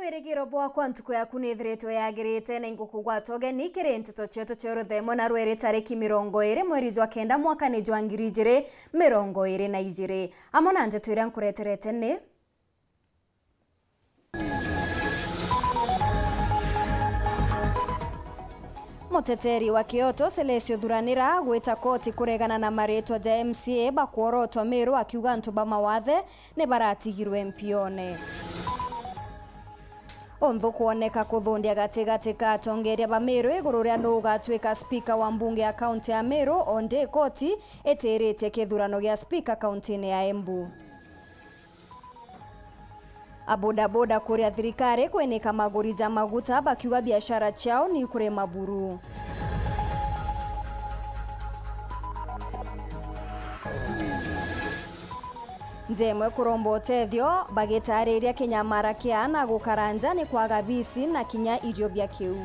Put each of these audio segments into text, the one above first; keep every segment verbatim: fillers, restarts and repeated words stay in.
Wirigiro bwakwa ntuku yaku nithiritwe yagirite, na ingukugwata ugeni kiri nteto cietu cia ruthemo na rweri tariki mirongo iri mweri jwa kenda mwakani jwa ngiri ijiri mirongo iri na ijiri. Amwe na nteto iria nkureterete ni: Muteteri wa Kioto Celestio Thuranira gwita koti kuregana na maritwa ja M C A bakworotwa Meru, akiuga antu ba mawathe ni baratigirwe mpione. Unthu kwoneka kuthundia gatigati ka atongeria ba Meru iguru ria nu ugatwika spika wa mbunge ya kaunti ya Meru, o ndi koti itiritie kithurano gia spika kauntini ya Embu. Abodaboda kuria thirikari kwinika maguri ja maguta, bakiuga biashara ciao ni kurema buru. Nja imwe kuromba utethio, bagitariria kinyamara kia na gukara nja ni kwaga bisi na kinya irio bia kiu.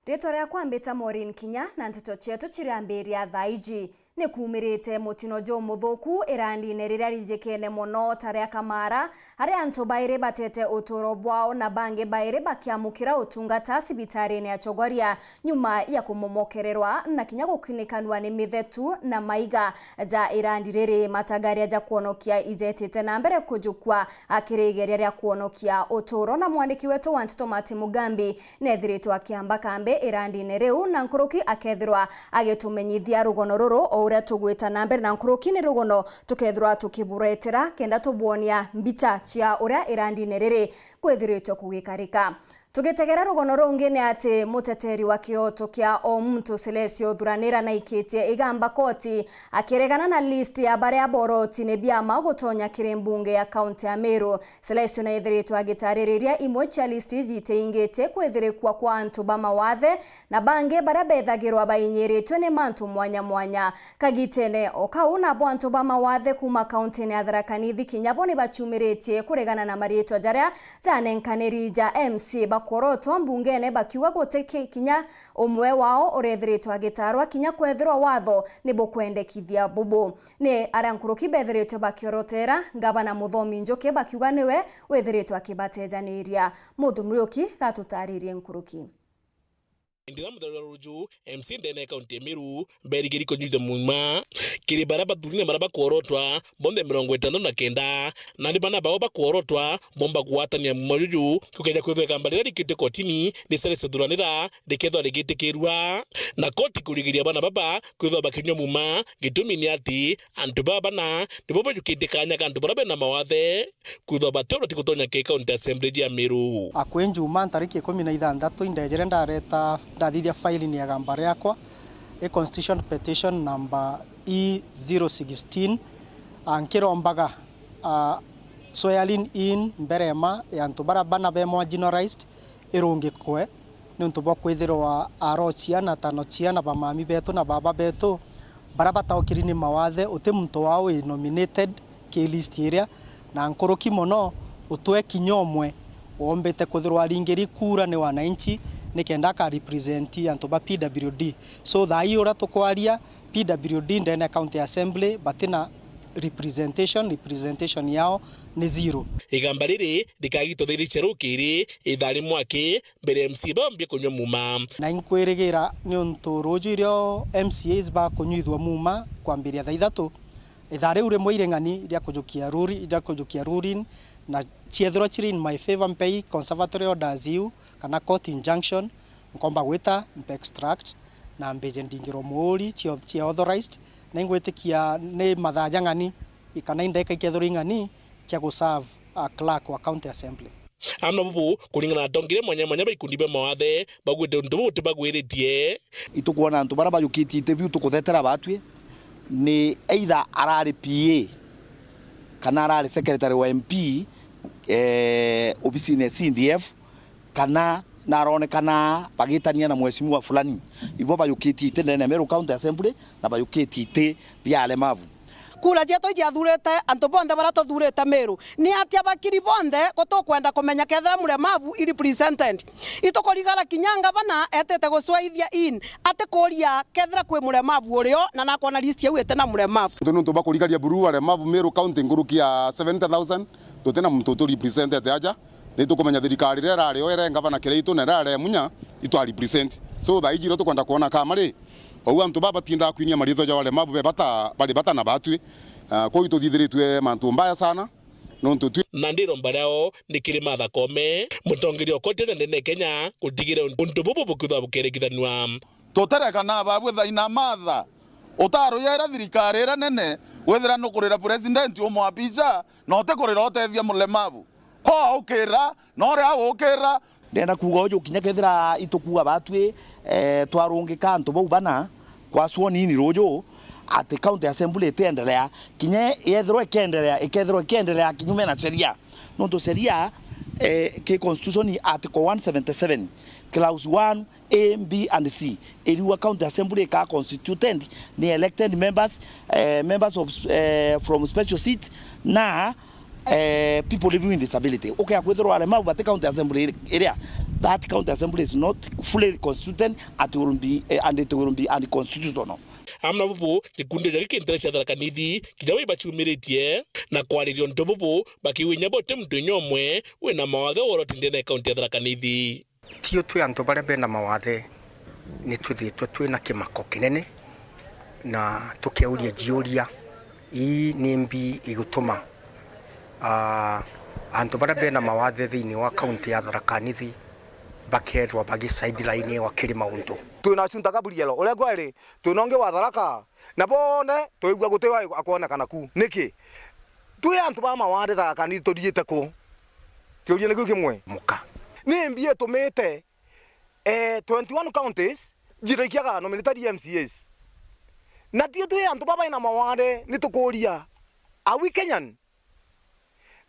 Ritwa riakwa mbita Maureen Kinya, na nteto cietu ciriambiria thaa iji. Ni kuumirite mutino jumuthuku irandine riria rijikene mono ta ria Kamara, aria antu bairi batete uturo bwao na bangi bairi bakiamukira utungata cibitarine ya Chogoria nyuma ya kumomokererwa na kinya gukinikanua ni mithetu na maiga ja irandi riri. Matagaria ja kwonokia ijetite na mbere kujukua akiri igeria ria kwonokia uturo, na mwandiki wetu wa nteto Martin Mugambi neethiritwe akiamba kambi irandine riu, na nkuruki akethirwa agitumenyithia rugono ruru. O uria tugwita na mbere na nkuruki ni rugono tukethirwa tukiburetera kenda tubwonia mbicha cia uria irandine riri kwithiritwe kugikarika. Tugitegera rugono rungi ni ati muteteri wa kioto kia o muntu Celestio Thuranira naikitie igamba koti akiregana na list ya baria borotine biama gutonya kiri mbunge ya kaunti ya Meru. Celestio neethiritwe agitaririria imwe cia list iji itiingitie kwithirikua kwa antu ba mawathe na bangi baria bethagirwa bainyiritwe ni mantu mwanya mwanya. Kagitene o kau, nabo antu ba mawathe kuuma kauntine ya Tharaka Nithi kinya bo ni baciumiritie kuregana na mariitwa jaria janenkaniri ja M C A bakworotwa mbungene, bakiuga guti ki-, kinya umwe wao urethiritwe agitarwa kinya kwethirwa watho ni bukwendekithia bubu. Ni aria nkuruki bethiritwe bakiorotera ngavana Muthomi Njuki, bakiuga niwe withiritwe akibatejaniria. Muthu Muriuki gatutaririe nkuruki. Ndira muthenya ruju, M C A ndene ya kaunti ya Meru berigiri kunyuithia muuma kiri baria bathuri na baria bakworotwa bonthe mirongo itantatu na kenda, na ni bana bao bakworotwa bomba kugwatania muuma juju, gukeja kwithwa igamba riria rikite kotini ni Celestio Thuranira rikethwa rigitikirua na koti kurigiria bana baba kwithwa bakinyua muuma. Gitumi ni ati antu baba bana nibo bajukite kanya ka antu baria bena mawathe kwithwa bati uroti gutonya ki county assembly ya Meru. Akwi njuma ntariki ikumi na ithanthatu indejere ndareta, ndathithia file ni igamba riakwa, i constitution petition number E zero sixteen, a, nkirombaga, a, swearing in mbere ma ya antu baria bana be marginalized irungikwe, niuntu bwa kwithirwa aro ciana, tano ciana, bamami betu na baba betu baria bataukiri ni mawathe, uti muntu wao wi nominated ki list iria, na nkuruki mono utwe kinya umwe wombite kwithirwa aringiri kura ni wananchi, nikenda aka represent antu ba P W D. So thaa ii uria tukwaria, P W D ndene ya County Assembly batina representation, representation yao ni zero. Igamba riri rikagitwa thaa iri cia rukiri, ithaa rimwe aki, mbere M C A bambie kunyua muuma. Na inkwirigira niuntu ruju irio M C As bakunyuithua muuma kwambiria thaa ithatu, ithaa riu rimwe iri ng'ani ria kujukia ruri-, ria kujukia ruling, na ciethirwa ciri in my favour, mpei conservatory orders iu kana court injunction, nkomba gwita mpe extract na mbije ndingirwa muuri cia, cia authorized, na ingwitikia ni mathaa jang'ani kana indeka ikethirwa ing'ani cia guserve a clerk wa county assembly. Amwe na bubu, kuringana na atongire mwanya mwanya ba ikundi bia mawathe, bagwite untu bubu tibagwiritie. Itukwona antu baria bajukitie iti biu tukuthetera batwi ni either arari P A kana arari secretary wa M P, eh, obisine ya C D F, kana naronekana bagitania na mheshimiwa fulani. Ibo bajukitie iti ndene ya Meru County Assembly na bajukitie iti bia alemavu. Kura cietu iciathurite antu bonthe baria tuthurite Meru. Ni atia bakiri bonthe ko tukwenda kumenya kethira mulemavu i represented? Itukurigara kinya ngavana etite gucwaithia in, atikuria kethira kwi mulemavu urio, na nakwona list yau iti na mulemavu. Ntu nuntu bakurigaria buru alemavu Meru County nkuruki ya seventy thousand, tutina muntu utu representete aja. Ni tukumenya thirikari iria irari o ere ngavana Kiraitu na irari ya Munya itwa represent. So thaa iji irio tukwenda kwona kama ri, ou antu baba batindaa kwinia mariitwa ja walemavu be bata, bari bata na batwi. Ah, kwou ituthithiritue mantu mbaya sana, nontu twi. Na ndiromba riao ni kiri Martha Koome, mutongeria ukotia ja ndene Kenya, gutigira untu bubu bukithwa bukerikithanua. Tuterekana babwe thaina Martha, utaruyera thirikari iria nene, withira nukurira president umwapicha, na utikurira utethia mulemavu. Ko ukira, na uria ugukira. Ndenda kuuga uju, kinya kethira itukuuga batwi, eh, twarungika antu bau bana kwa sworn in ruju, ati county assembly itiendelea, kinya yethirwa ikiendelea, ikethirwa ikiendelea kinyume na sheria. Nontu sheria, eh, ki constitution article one seventy seven, clause one, A, B and C. Iriuga county assembly ikaa constituted ni elected members, eh, members of, eh, from special seat na, eh, people living with disability. Ukea kwithirwa alemavu bati county assembly iria, that county assembly is not fully constituted, it will be, eh, and it will be unconstitutional. Amwe na bubu, gikundi gia gikintire cia Tharaka Nithi kinya wi baciumiritie na kwariria untu bubu, bakiuga inya bo ti muntu inya umwe wina mawathe woroti ndene ya kaunti ya Tharaka Nithi. Tio twi antu baria bena mawathe, ni twithitwe twina kimako kinene na tukiuria jiuria, ii ni mbi igutuma, aa, antu baria bena mawathe thiini wa kaunti ya Tharaka Nithi bakethirwa bagi sideline wa kiri mauntu. Twina Assunta Gabriel uria kweri, twina ungi wa Tharaka, na bonthe twigua guti wa akwonekana ku. Niki? Twi antu ba mawathe Tharaka Nithi tuthiite ku? Kiuria nikiu kimwe. Muka. Ni mbi itumite, eh, twenty-one counties jirikiaga nominatory M C As. Na tio twi antu baba ina mawathe, ni tukuria, are we Kenyan?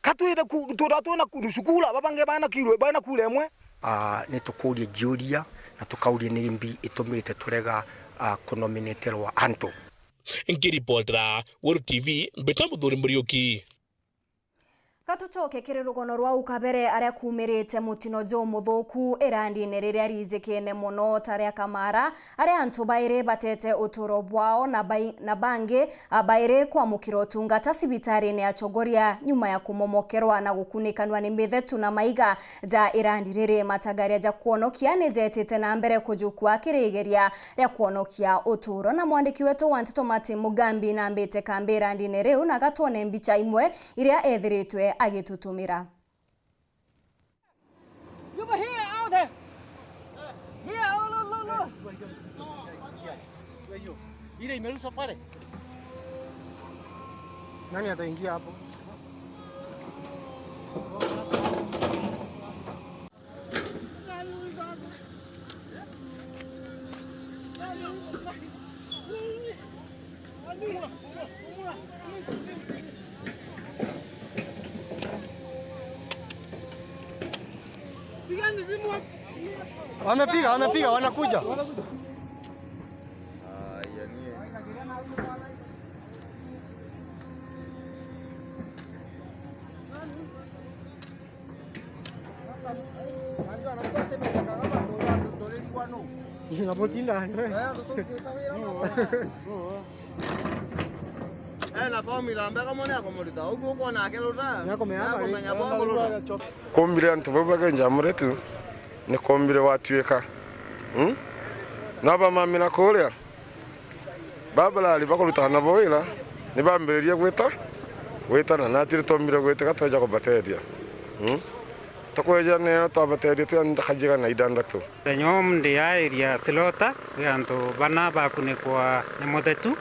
Ka twire ku-, twira twina ku-, nusu kura, baba bangi baina kura, baina kura imwe? Ah, ni tukuria jiuria, na tukauria ni mbi itumite turega, ah, kunominaterwa antu. Nkiripotera Weru T V, mbita Muthuri Muriuki. Gatucoke kiri rugono rwa ukabere aria kuumirite mutino jumuthuku irandine riria rijikene mono ta ria Kamara, aria antu bairi batete uturo bwao na bai-, na bangi, a, bairi kwamukira utungata cibitarine ya Chogoria nyuma ya kumomokerwa na gukunikanwa ni mithetu na maiga ja irandi riri. Matagaria ja kwonokia ni jetite na mbere kujukua kiri igeria ria kwonokia uturo, na mwandiki wetu wa nteto Martin Mugambi nambite kambi irandine riu na agatwone mbicha imwe iria ethiritwe agitutumira. Yuko here, out there. Here, oh, no, no, no. Ile imerushwa pale. Nani ataingia hapo? Wamepiga, wamepiga, wanakuja. Ena formula mbega mono ya kumuruta. Uguo ukwona akiruta, niakumenya, niakumenya bwa kuruta. Kumbire antu bau bagenja muretu, ni kumbire watuika. Hmm? Na bamamira kuria. Babarari bakurutaga nabo wira, ni bambiririe gwita, gwitana, na atiri twomire gwitika tweja kubateethia. Mm? Tukweja nio twabateethia twi andakajiga na idandatu. Muthenya umu ndi a area Silota, kwi antu bana bakunikwa ni muthetu,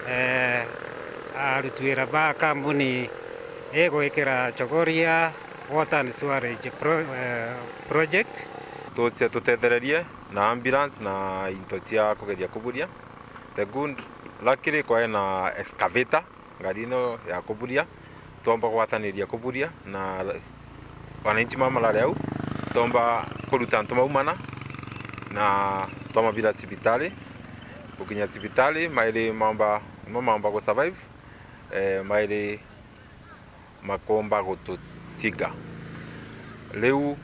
eh, aruti wira ba kambuni igwikira Chogoria Water and Sewerage Pro-, eh, Project. Tucia tutethererie na ambulance na into cia kugeria kuburia. The good luckily kwae na excavator, ngari ino ya kuburia, twomba gwataniria kuburia na wananchi mama marari au, twomba kuruta antu maumana na twamabira cibitari. Gukinya cibitari, mairi maomba, nimo maomba gu survive. eh, mairi makomba gututiga. Riu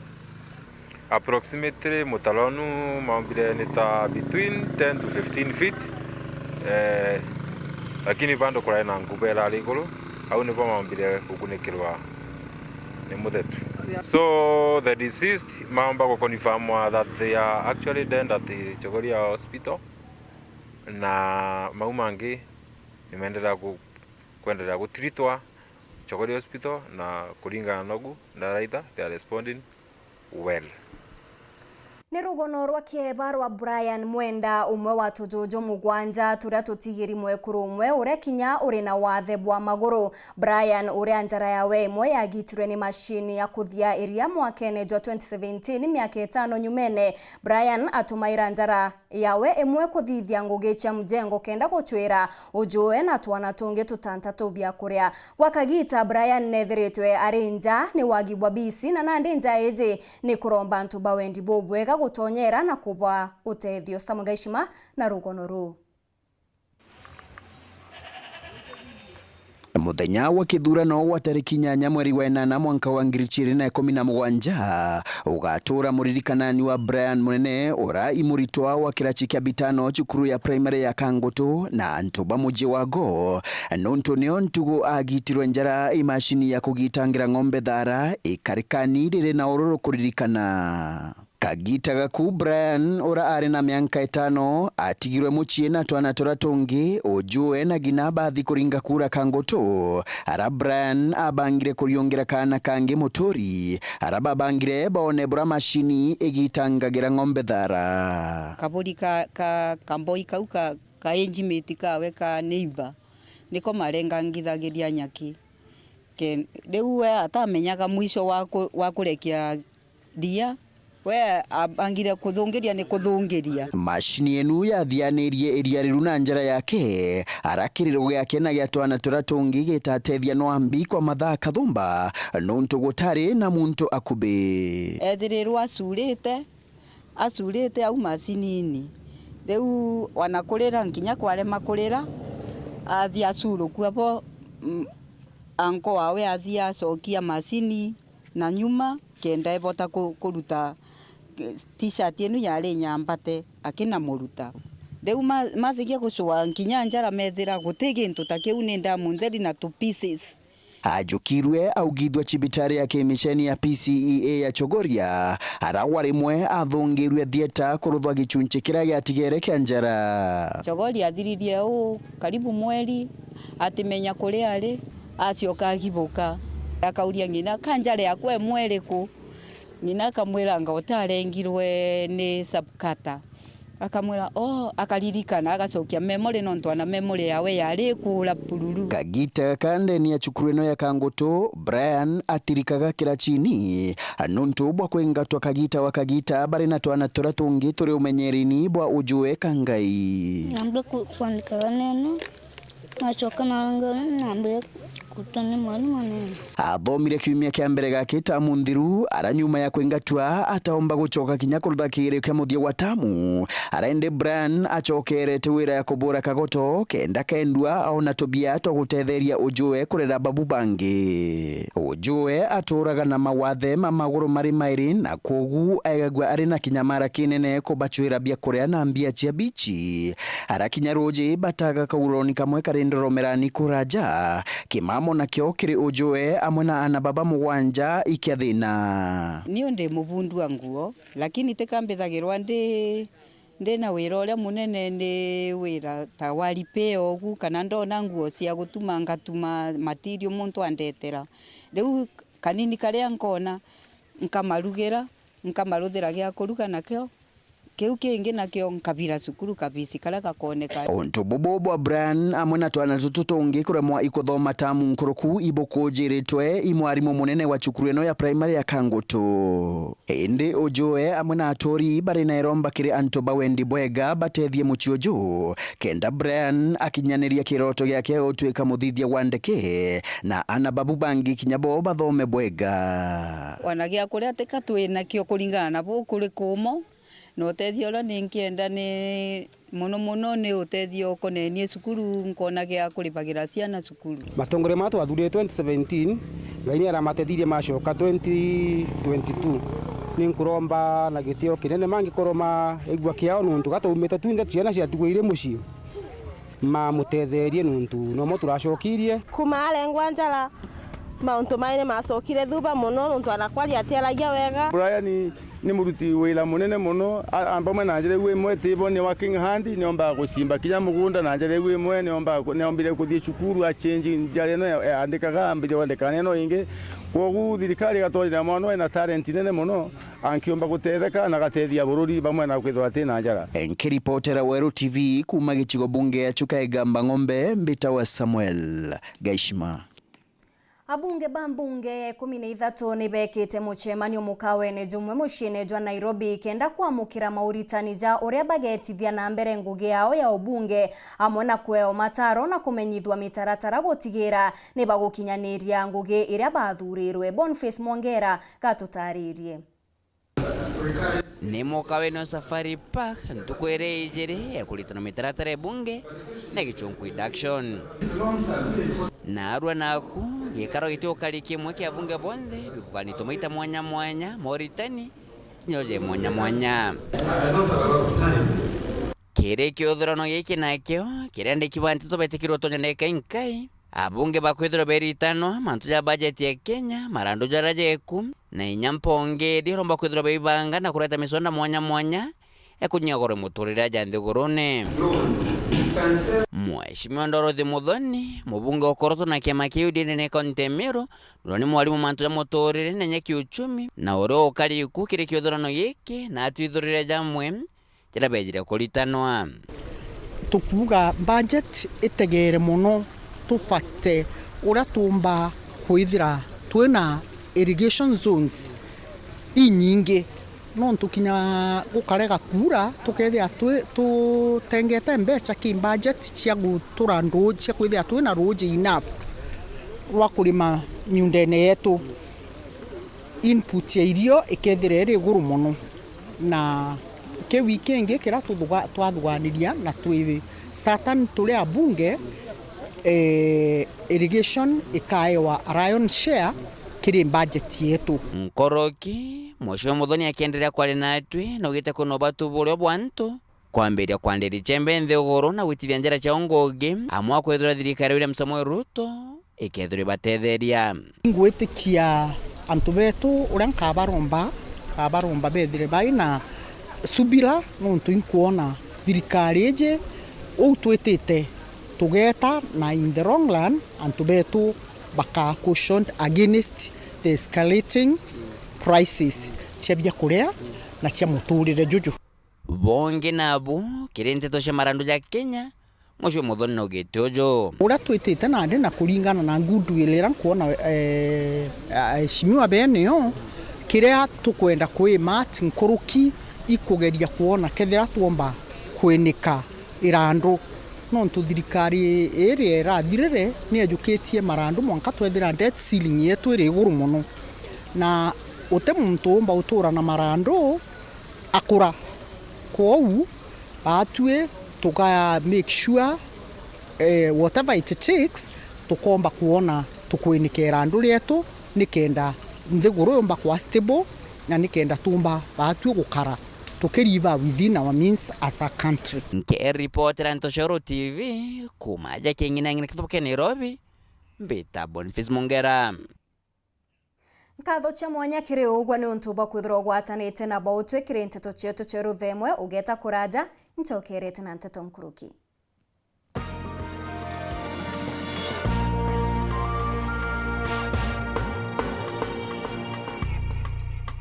approximately mutaro nu maumbire ni ta between ten to fifteen feet, eh, lakini bado kurai na nguba irari iguru, au nibo maumbire gukunikirwa ni muthetu. So the deceased maomba guconfirmwa that they are actually dead at Chogoria Hospital, na mau mangi nimaendelea ku-, kuendelea gutiritwa Chogoria Hospital, na kuringana nogu ndaraitha, they are responding well. Ni rugono rwa kieba rwa Brian Mwenda, umwe wa tujuju mugwanja turia tutigiri mwekuru umwe uria kinya uri na wathe bwa maguru. Brian, uria njara yawe imwe yagitirwe ni mashini ya kuthia iria mwakene jwa twenty seventeen, miaka itano nyumene, Brian atumaira njara yawe imwe kuthithia ngugi cia mujengo kenda gucwira ujue na twana tungi tutantatu bia kuria. Gwa kagita, Brian nethiritwe ari nja ni wagi bwa bisi, na nandi nja iji ni kuromba antu ba wendi bubwega gutonyera na kubwa utethio. Samuel Gaishima na rugono ruu. Muthenya wa kithurano wa tariki inyanya mweri wa inana mwanka wa ngiri ciiri na ikumi na mugwanja, ugatuura muririkanani wa Brian Munene, ura i muritwa wa kiraci kia bitano cukuru ya primary ya Kangutu na antu ba muji wa Go, nuntu nio ntugu agitirwe njara i mashini ya kugitangira ng'ombe thaara ikarikani riri na ururu kuririkana. Kagita gaku, Brian, ura ari na mianka itano, atigirwe mucii na twana turia tungi, ujue na ngina bathi kuringa kura Kangutu, ara Brian abangire kuriungira kaana kangi muturi, ara babangire boone bura mashini igitangagira ng'ombe thaara. Kaburi ka, ka, kamboi kau ka, ka age mate kawe ka neighbor, niko marengangithagiria nyaki. Ke-, riu we atamenyaga mwisho wa ku-, wa kurekia ria, we abangire kuthungiria ni kuthungiria. Mashini enu yathianirie iria riru na njara yake, ara kiriru giake na gia twana turia tungi gitatethia Nwambi kwa mathaa kathumba, nuntu gutari na muntu akubi. Ethirirwe acurite, acurite au macinini. Riu wana kurira, nkinya kwarema kurira, athi acurukua bo, mm, anko wawe athi acokia macini na nyuma, kenda ebota ku-, kuruta, eh, t-shirt inu yari nyambate, akinamuruta. Riu ma-, mathikia gucua nkinya njara, methira guti gintu ta kiu, ni ndamu ntheri na tu pieces. Ajukirwe augithua cibitari ya kimisheni ya P C E A ya Chogoria, ara wa rimwe athungirwe thieta kuruthwa gichunchi kiria giatigere kia njara. Chogoria athiririe uu karibu mweri, atimenya kuria ari, acoka agibuka. Akauria ng'ina, "Ka njara yaku e mweri ku?" Ng'ina akamwira, "Anga utarengirwe ni sub cutter?" Akamwira, "Oh," akaririkana, agacokia memory, nontu ana memory yawe yari ikuura pururu. Kagita gaka ndeni ya cukuru ino ya Kangutu, Brian atirikaga kiracini, nuntu bwa kwingatwa kagita wa kagita bari na twana turia tungi turi umenyerini bwa ujue ka Ngai. Nambia ku-, kwandikaga neno. Nacoka na ngari nambia kutwa ni mwarimu anene. Athomire kiumia kia mbere gake tamu nthiru, ara nyuma ya kwingatwa ataomba gucoka kinya kurutha kigerio kia muthia gwa tamu. Ara indi Brian acokerete wira ya kubura kagoto kenda kendwa aona tubia twa gutetheria ujue kurera babu bangi. Ujue aturaga na mawathe ma maguru mari mairi, na kwogu aigagua ari na kinyamara kinene kubacwira biakuria na mbia cia bichi. Arakinya ruuji, bataga kauroni kamwe kari ndoromerani kuraja, kimamo nakio kiri ujue amwe na ana baba mugwanja ikia thina. Niu ndi mubundu wa nguo, lakini tikambithagirwa ndi, ndi na wira uria munene, ni wira ta wa repair ugu, kana ndona nguo cia gutuma, ngatuma material muntu andetera. Riu kanini karia nkona, nkamarugira, nkamaruthira gia kuruga nakio, kiu kingi nakio nkabira cukuru kabisi karia gakoneka. Untu bubu bwa Brian amwe na twana tutu tungi kuremwa ikuthoma tamu nkuruku ibukujiritwe i mwarimu munene wa cukuru ino ya primary ya Kangutu. Indi ujue amwe na aturi bari na iromba kiri antu ba wendi bwega batethie mucii uju, kenda Brian akinyaniria kiroto giake gutuika muthithia wa ndeke, na ana babu bangi kinya bo bathome bwega. Ona gia kuria tika twi nakio kuringana na bu kuri kumo, Na utethio uria ninkienda ni mono mono ni utethio ukonenie cukuru, nkona gia kurivagira ciana cukuru. Matongoria mara twathurire twenty seventeen, Ngai ni aramatethire macoka twenty twenty-two. Ni nkuromba na gitio kinene mangikorwo maigua kiao nuntu ga twaumite twinthe ciana ciatigwire mucii. Mamutetherie nuntu nomo turacokirie. Kuma arengwa njara, mauntu mai ni macokire thuba mono nuntu anakwa riatiaragia wega. Brian ni muruti wira munene mono, a- a- bamwe na njara iu imwe tibo ni working hand, ni ombaga gucimba kinya mugunda na njara iu imwe, ni ombaga ku- ni ombire kuthii cukuru, a change njara ino ya- yaandikaga, ambire kwandika na ino ingi. Kwogu thirikari igatwonera mwana ena talent nene mono, ankiumba gutetheka na gatethia bururi bamwe na kwithirwa ati na njara. Nkiripotera Weru T V kuuma gicigo bunge ya Chuka Igamba Ng'ombe, mbitawa Samuel Gaishima. Abunge ba mbunge ya ikumi na ithatu ni beekite mucemanio mukawene jumwe muciine jwa Nairobi kenda kwamukira mauritani ja uria bageetithia na mbere ngugi yao ya ubunge, amwe na kwewa mataro na kumenyithua mitaratara gutigira ni bagukinyaniria ngugi iria bathurirwe. Boniface Mwongera gatutaririe. Ni mukawene o Safari Park ntuku iria ijiri ya kuritanwa mitaratara ya bunge na gichunku induction. Narua naku, gikaro giti ukari kimwe kia bunge bonthe bikuganitwe maita mwanya mwanya, moritani, kinya uja mwanya mwanya. Kiri kiuthurano giki nakio, kiria andiki ba nteto betikirwe utonya ndeka inkai, Abunge bakwithirwa beritanwa mantu ja bajeti ya Kenya, marandu jaria jeku, na inya mpongeria uromba kwithirwa baibanga na kureta misonda mwanya mwanya ya kunyia goro muturire aja nthigurune. Mheshimiwa Dorothy Muthoni, mubunge ukorotwo na kiama kia U D A ndene ya kaunti ya Meru, nurwa ni mwarimu mantu ja muturire na inya kiuchumi, na uria ukari iku kiri kiuthurano giki na atwithurire jamwe, jaria beejire kuritanwa. Tukuuga budget itegeere mono, tufate uria tuumba kwithira twina irrigation zones inyingi, nontu kinya gukarega kuura, tukethira twi- tutengete mbeca ki budget cia gutura nduu, cia kwithira twina ruuji enough rwa kurima miundene yetu. Input ya irio ikethira iri iguru mono, na kiu kingi kiria tuthuga- twathuganiria na twi certain turi abunge, eh, irrigation ikaewa a lion share kiri budget yetu. Nkoroki, Mheshimiwa Muthoni akiendelea kwaria natwi, naugite kwina ubatu burio bwa antu kwambiria kwandiria ichembe nthiguru na gwitithia njara ciao ngugi, amwe akwithirwa thirikari ya William Samoei Ruto ikethirwa ibatetheria. Ingwitikia antu betu uria nkabaromba, nkabaromba bethire baina subira, nontu inkwona thirikari iji uu twitite tugeta, na in the long run antu betu bakaa cautioned against the escalating prices cia biakuria na cia muturire juju. Bongi nabu, kiri nteto cia marandu ja Kenya, Mheshimiwa Muthoni naugite uju. Uria twitite nandi na kuringana na goodwill iria nkwona, eh, aheshimiwa beneo, kiria tukwenda kwi mat nkuruki ikugeria kwona kethira twomba kwinika irandu, nontu thirikari iria irathirire ni ejukitie marandu mwanka twethira debt ceiling yetu iri iguru mono, na uti muntu umba utura na marandu akura. Kwou, baatwi tuka make sure, eh, whatever it takes, tukomba kwona tukwinika irandu rietu nikenda nthiguru yumba kwa stable, na nikenda tumba baatwi gukara tukiriva within our means as a country. Nkiripotera Ntoshoro T V, kuma aja king'inang'ina kithubu kia Nairobi, mbita Boniface Mongera. Nkatho cia mwanya kiri ugwe niuntu bwa kwithirwa ugwatanite na bautwi kiri nteto cietu cia ruthemwe. Ugeta kuraja, ncokerete na nteto nkuruki.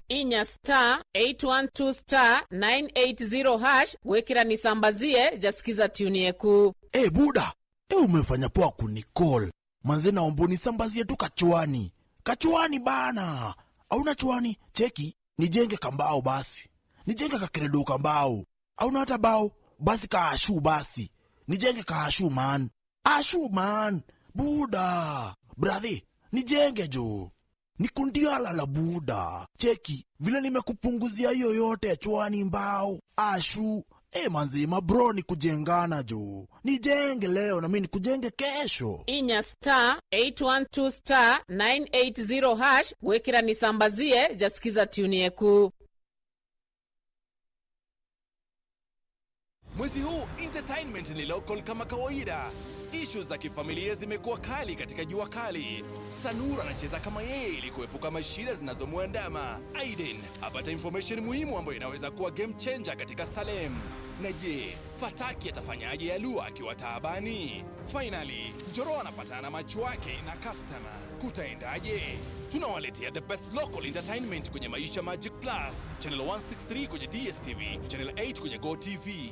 Inya star eight one two star nine eight zero hash gwikira nisambazie ja Skiza tune yeku. Eh, buda, eh, umefanya poa kunicall. Manze, naomba unisambazie tu kachwani. Kachwani bana. Hauna chwani? Cheki, nijenge kambao basi. Nijenge kakeredo kambao. Hauna hata bao? Basi kaashu basi. Nijenge kaashu man. Ashu man. Buda. Brother, nijenge jo. Ni kundialala buda. Cheki, vile nimekupunguzia hiyo yote ya chwani mbao. Ashu, eh manzi, ma bro ni kujengana jo. Nijenge leo na mimi nikujenge kesho. Inya star eight one two star nine eight zero hash, gwikira nisambazie, jasikiza tune yeku. Mwezi huu, entertainment ni local kama kawaida. Issues za kifamilia zimekuwa kali katika jua kali. Sanura anacheza kama yeye ili kuepuka mashida zinazomwandama. Aiden apata information muhimu ambayo inaweza kuwa game changer katika Salem. Na je, Fataki atafanyaje Yalua akiwa taabani? Finally, Njoro anapatana na macho yake na customer. Kutaendaje? Tunawaletea the best local entertainment kwenye Maisha Magic Plus, channel one six three kwenye D S T V, channel eight kwenye Go T V.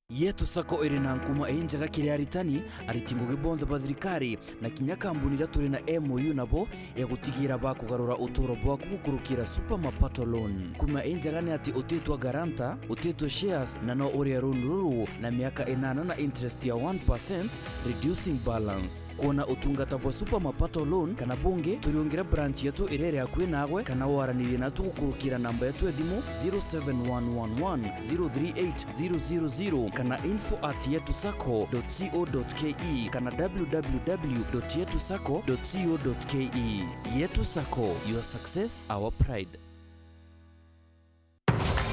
Yetu Sacco iri na nkuma injega kiri aritani, ariti ngugi bonthe ba thirikari, na kinya kambuni iria turi na M O U nabo ya gutigira bakugarura uturo bwaku gukurukira Super Mapato Loan. Nkuma injega ni ati utitwa guarantor, utitwa shares, na no urie loan ruru na miaka inana na interest ya one percent, reducing balance. Kwona utungata bwa Super Mapato Loan kana bungi, turiungire branch yetu iria iri akui naagwe, kana waranirie natu gukurukira namba yetu ya thimu zero seven one one one zero three eight zero zero zero kana info at yetu sacco dot co dot K E kana W W W dot yetu sacco dot co dot K E. Yetu Sacco, your success, our pride.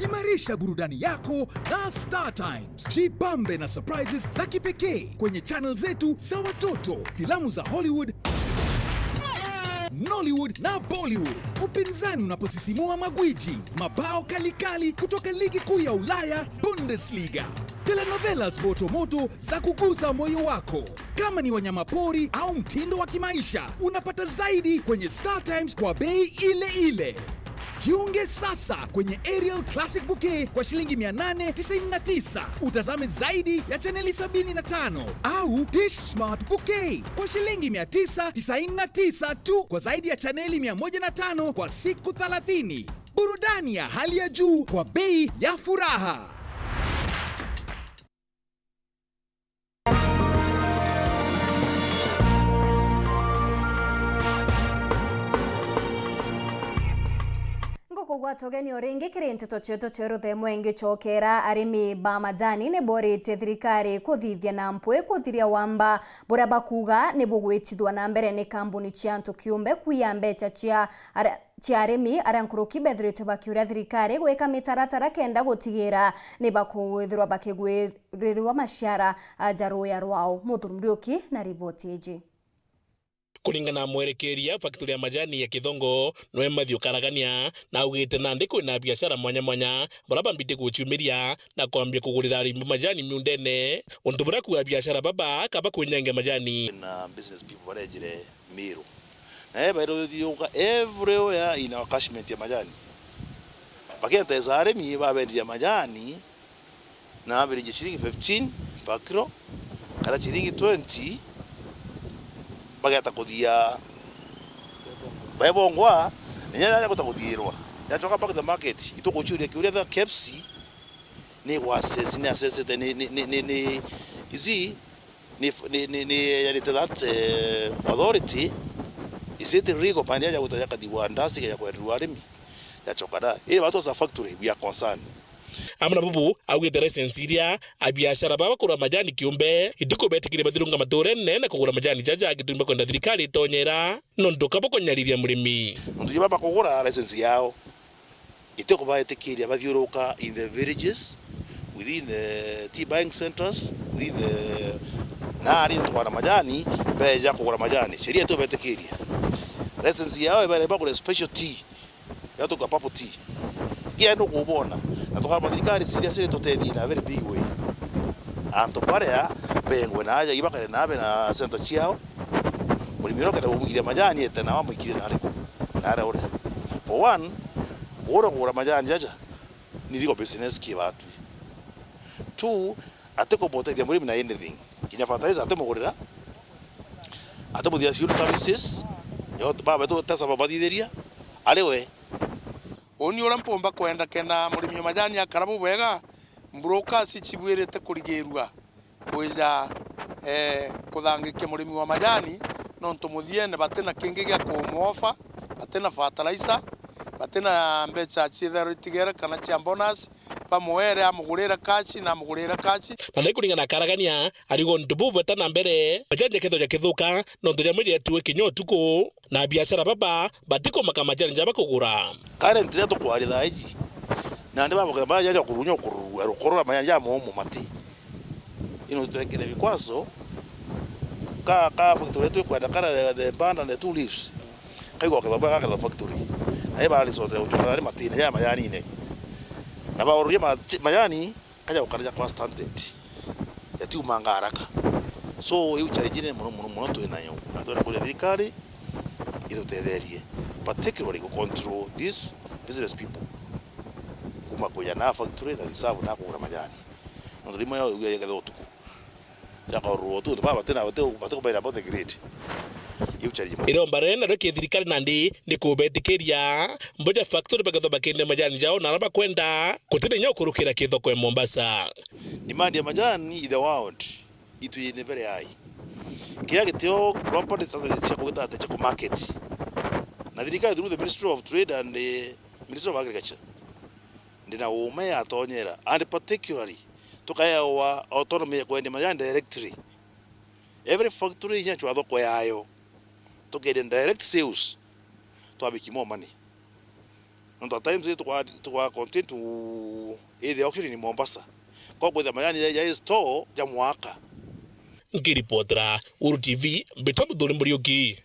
Imarisha burudani yako na Star Times. Jibambe na surprises za kipekee kwenye channel zetu za watoto, filamu za Hollywood, Nollywood na Bollywood. Upinzani unaposisimua magwiji, mabao kalikali kutoka ligi kuu ya Ulaya, Bundesliga. Telenovelas moto moto za kuguza moyo wako. Kama ni wanyamapori au mtindo wa kimaisha, unapata zaidi kwenye Star Times kwa bei ile ile. Jiunge sasa kwenye Aerial Classic Bouquet kwa shilingi mia nane tisini na tisa, utazame zaidi ya chaneli sabini na tano, au Dish Smart Bouquet kwa shilingi mia tisa tisini na tisa tu kwa zaidi ya chaneli mia moja na tano kwa siku thelathini. Burudani ya hali ya juu kwa bei ya furaha. Ngukugwata ugeni o ringi kiri nteto cietu cia ruthemwe. Ngicokera, arimi ba majani ni boritie thirikari kuthithia na mpwi kuthiria wamba buria bakuuga ni bugwitithua na mbere ni kambuni cia antu kiumbe kuiya mbeca cia ara-, cia arimi aria nkuruki bethiritwe bakiuria thirikari gwika mitaratara kenda gutigira ni bakwithirwa bakigwirirwa maciara ja ruya rwao. Muthuuri Muriuki na riboti iji. Kuringana na mwerekeria, factory ya majani ya Kithongo nwe Matthew Karagania, na augite nandi kwina biashara mwanya mwanya baria bambite guciumiria na kwambia kugurira arimi majani miundene, untu buria kuuga biashara baba kaba kwinyenge majani. Na business people barejire Meru. Na eba ero thiuka everywhere in our catchment ya majani. Bakienteza arimi babendiria majani na average ciringi fifteen per kilo, kana ciringi twenty, bageta kuthia baebongwa, na inya yaja guta kuthiirwa. Yacoka back to the market, itukucuria kiuria the K F C ni gwa assess, ni assessete ni, ni, ni, ni, ni, ici ni, ni, ni, ni yarite that, eh, authority, is it legal pande ya guta yakathigwa ndasi ya kwenderwa arimi? Yacoka da. Iri batu as a factory, we are concerned. Amwe na bubu, augite license iria abiashara baba kugura majani kiumbe itikubetikiria bathirunga maturene na kugura majani jaja agitumi bakwenda thirikari itonyera, nontu kaba kunyariria murimi. Nontu ja baba kugura license yao, itikubaetikiria bathiuruka in the villages, within the tea buying centers, within the, na ari tukwana majani, beja kugura majani. Sheria itubetikiria. License yao ibere bagure special tea, ya tuka purple tea. Kia nukubona, na tukaba thirikari serious ni tutethie na very big way. Antu baria bengwe na aja ibakare na be na center ciao, murimi uria ukenda kumukiria majani ete na wamwikirie na ariku, na aria uri. For one, ura kugura majani jaja, ni legal business ki batwi. Two, atikubutethia murimi na anything. Kinya fertilizer atimugurira, atimuthia fuel services, yo baba tu tesa babathithiria, ari we. Uni uria mpumba kwenda kenda murimi wa majani akara bubwega, brokers cibwirite kurigirua kwija, eh, kuthangikia murimi wa majani, Nontu muthiene batina kingi gia kumuofa, batina fertilizer, batina mbecha ciithirwa itigere kana cia bonus, bamwere amugurire cash na amugurire cash. Na nai kuringana na Karagania, arigo ntu bubeta na mbere, majani jakethwa jakithuka, nontu jamwe jatiwe kinya utuku, na biashara baba batikumaka majani jaba kugura. Currently riria tukwaria thaa iji, nandi baboke majani ja kurunya ukururua, rukorora majani ja momo mati. Ino twekire bikwaso, ka, ka factory twikwenda kara the, the band and the two leaves. Kaigwa kethwa bwa kara factory. Na iba resort ya uchoka ni matine ya mayanine. Na ba oruria ma, majani, kaja ukara ja kwa stunted. Yatiumanga haraka. So, iu challenge nene muno, muno, muno twinayo. Na twenda kuria thirikari itutetherie, particularly ku control these business people. Kuma kuja na factory na reserve na kugura majani. Nontu rimwe yo, yo, yekethwa utuku. Jakorwo tu, ba batina, bati, bati kubaira both grade. Iu challenge muno. Iromba rinene nario ki thirikari nandi ni kubetikiria, mboja factory bakethwa bakendia majani jao na aria bakwenda, gutina inya ukurukira kithoko e Mombasa. Demand ya majani in the world itu ni very high. Kiria gitio property standards cia kugita ati cia ku market. Na thirikari through the Ministry of Trade and the Ministry of Agriculture, ndina uuma yatonyera, and particularly tukaewa autonomy ya kwendia majani directly. Every factory inya chwa thoko yayo, tukendia direct sales, twabiki more money. Nontu at times tukwa, tukwa continue to either auction in Mombasa. Kwa kwitha majani ya, ya store ja mwaka. Nkiripotera Uru T V, mbitwa Muthuri Muriuki.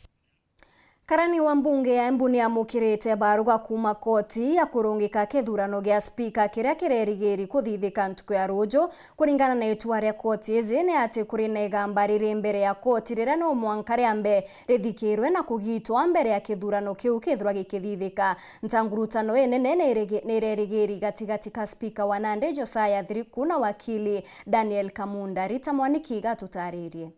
Karani wa mbunge ya Embu ni amukirite baruga kuuma koti ya kurungika kithurano gia spika kiria kirerigiri kuthithika ntuku ya ruju. Kuringana na itua ria koti iji, ni ati kuri na igamba riri mbere ya koti riria no mwanka riambe rithikirwe na kugitwa mbere ya kithurano kiu kithirwa gikithithika. Ntangurutano inene ni irigi-, ni irerigiri gatigati ka spika wa Nandi Josiah Thiriku na wakili Daniel Kamunda. Rita Mwaniki igatutaririe.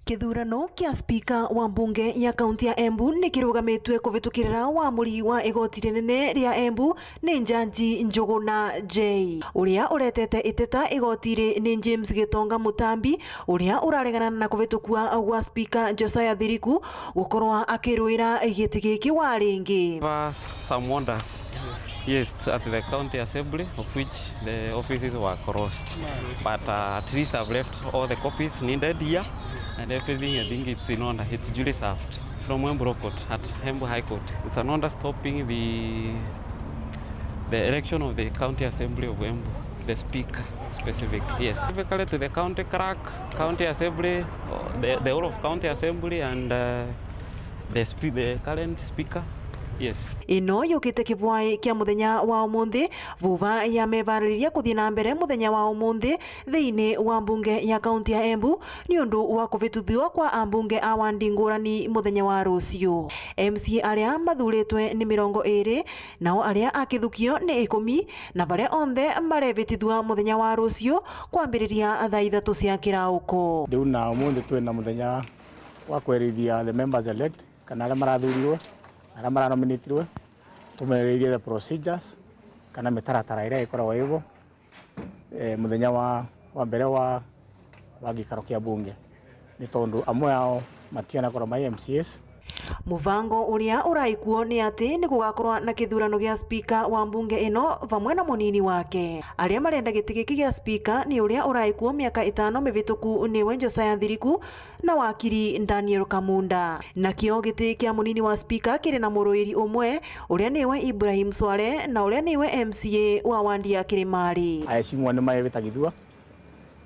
Kithurano kia spika wa mbunge ya kaunti ya Embu ni kirugamitwe kuvitukirira wamuri wa igoti rinene ria Embu ni Njanji Njuguna J. Uria uretete iteta igoti ri ni James Gitonga Mutambi, uria uraregana na kuvitukua gwa spika Josiah Thiriku gukorwa akiruira giti giki wa ringi. Some wonders. Yes, at the county assembly, of which the offices were crossed. But, uh, at least I've left all the copies needed here, and everything, I think it's in order. It's duly served. From Embu Law Court at Embu High Court. It's an order stopping the, the election of the county assembly of Embu, the speaker specific. Yes. Specifically to the county clerk, county assembly, uh, the, the whole of county assembly and, uh, the spe-, the current speaker. Yes. Ino yukite kivwai kia muthenya wa umunthi, vuva ya mevaririria kuthii na mbere muthenya wa umunthi thiini wa mbunge ya kaunti ya Embu ni undu wa kuvituthua kwa ambunge a wandi ngurani muthenya wa ruciu. M C A aria mathuritwe ni mirongo iri, nao aria a kithukio ni ikumi, na baria onthe marevitithua muthenya wa ruciu kwambiriria thaa ithatu cia kirauko. Riu na umunthi twina muthenya wa kwerithia the members elect, kana aria marathurirwe, aria maranominatirwe, tumereithie the procedures, kana mitaratara iria ikoragwa ibo, eh, muthenya wa, wa mbere wa, wa gikaro kia bunge. Ni tondu amwe ao matiana korwa mai M C As. Muvango uria urai kuo ni ati ni gugakorwa na kithurano gia spika wa mbunge ino vamwe na munini wake. Aria marenda giti giki gia spika ni uria urai kuo miaka itano mivituku niwe Josiah Thiriku, na wakiri Daniel Kamunda. Nakio giti kia munini wa spika kiri na muruiri umwe, uria niwe Ibrahim Swaleh, na uria niwe M C A wa wandi ya Kirimari. Aheshimiwa ni maivitagithua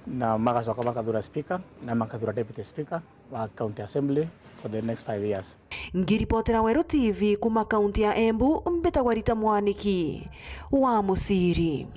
na magacoka makathura spika na makathura deputy spika wa county assembly for the next five years. Ngiripotera Weru T V kuma kaunti ya Embu, mbitagwa Rita Mwaniki wa Musiri.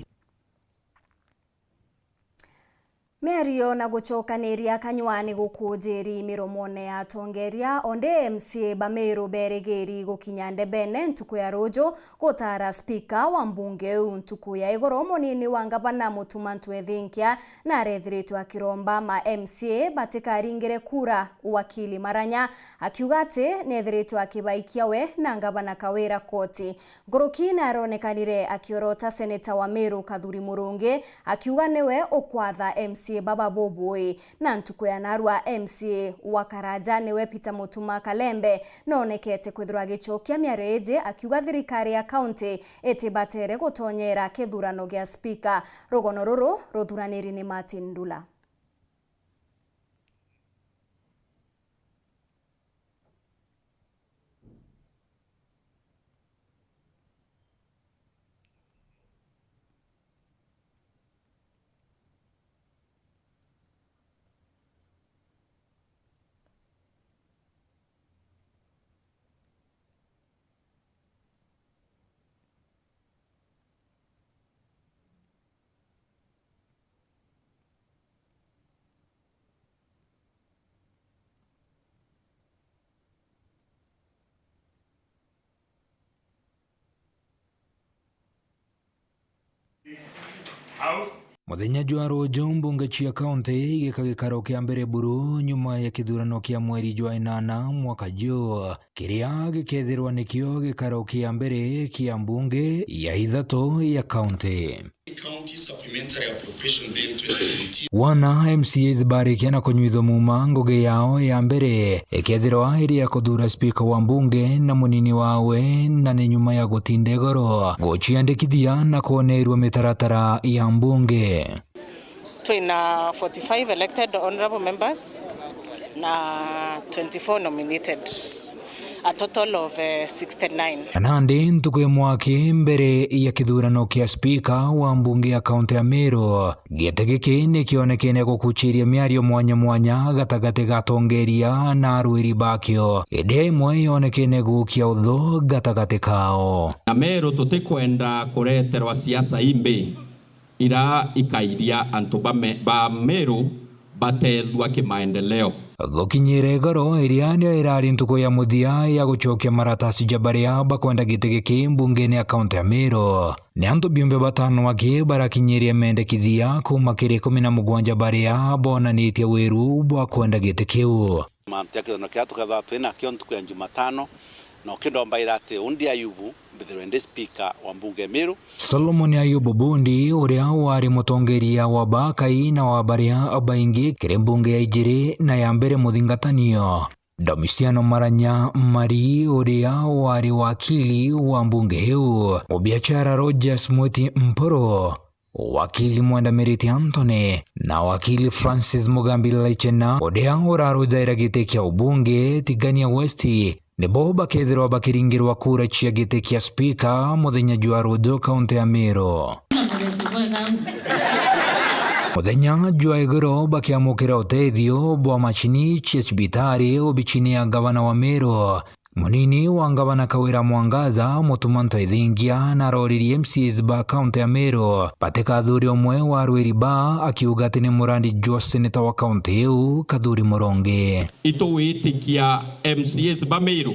Miario na gucokaniria kanywa ni gukunjiri miromone ya atongeria, onde M C A ba Meru berigiri gukinya ndebene ntuku ya ruju gutara spika wa mbunge iu. Ntuku ya iguru, munini wa ngavana Mutuma Ntwethinkia narethiritwe akiromba ma M C A batikaringire kura, wakili Maranya akiuga ati niethiritwe akibaikia we na ngavana Kawira koti. Nkuruki naronekanire akiorota seneta wa Meru Kathuri Murungi akiuga niwe ukwatha M C ti baba bubui. Na ntuku ya narua, M C A wa Karaja niwe Peter Mutuma Kalembe noonekete kwithirwa agicokia miario iji, akiuga thirikari ya kaunti itibatere gutonyera kithurano gia spika. Rugono ruru ruthuraniri ni Martin Ndula. Muthenya jwa ruju, mbunge cia kaunti igika gikaro kia mbere buru nyuma ya kithurano kia mweri jwa inana mwaka juu, kiria gikethirwa nikio gikaro kia mbere kia mbunge ya ithatu ya kaunti. County Supplementary Appropriation Bill twenty seventeen. Wana M C As barikia na kunyuithwa muma ngugi yao ya mbere, ikethirwa iri ya kuthura spika wa mbunge na munini wawe, na ni nyuma ya gutinda igoro guciandikithia na kwonerua mitaratara ya mbunge. Twina forty-five elected honourable members na twenty-four nominated, a total of, eh, sixty-nine. Na nandi ntuku imwe aki mbere ya kithurano kia spika wa mbunge ya kaunti ya Meru, giti giki ni kionekene gukuchiria miario mwanya mwanya gatagati ga atongeria na arwiri bakio, indi imwe yonekene gukia uthu gatagati kao. Na Meru tutikwenda kureterwa siasa imbi ira ikairia antu ba Me-, ba Meru batethua kimaendeleo. Gukinyira igoro, iria nio irari ntuku ya muthia ya gucokia maratasi ja baria bakwenda giti giki mbungene ya kaunti ya Meru, ni antu biumbe batano aki barakinyirie mendekithia kuuma kiri ikumi na mugwanja baria bonanitie wiru bwa kwenda giti kiu. Mantu ja kithurano kiria tukethirwa twina kio ntuku ya Jumatano, na ukindombaira ati undi Ayubu mbithirwe ndi spika wa mbunge ya Meru. Solomon Ayubu Bundi, uria wari mutongeria wa bakai na wa baria baingi kiri mbunge ya ijiri na ya mbere muthingatanio, Domitiano Maranya Mari, uria wari wakili wa mbunge iu, mubiachara Rogers Mweti Mpuru, wakili Mwenda Miriti Anthony na wakili Francis Mugambi Laichena, uria urarujaira giti kia ubunge Tigania West, nibo bakethirwa bakiringirwa kura cia giti kia spika muthenya jwa ruju kaunti ya Meru. Muthenya jwa igoro bakiamukira utethio bwa machini cia cibitari obichini ya ngavana wa Meru. Munini wa ngavana Kawira Mwangaza, Mutuma Ntwethingia, na aroririe M C As ba kaunti ya Meru, batikathure umwe wa arwiri ba, akiuga ati ni murandi jwa seneta wa kaunti iu, Kathuri Murungi. Itugwitikia M C As ba Meru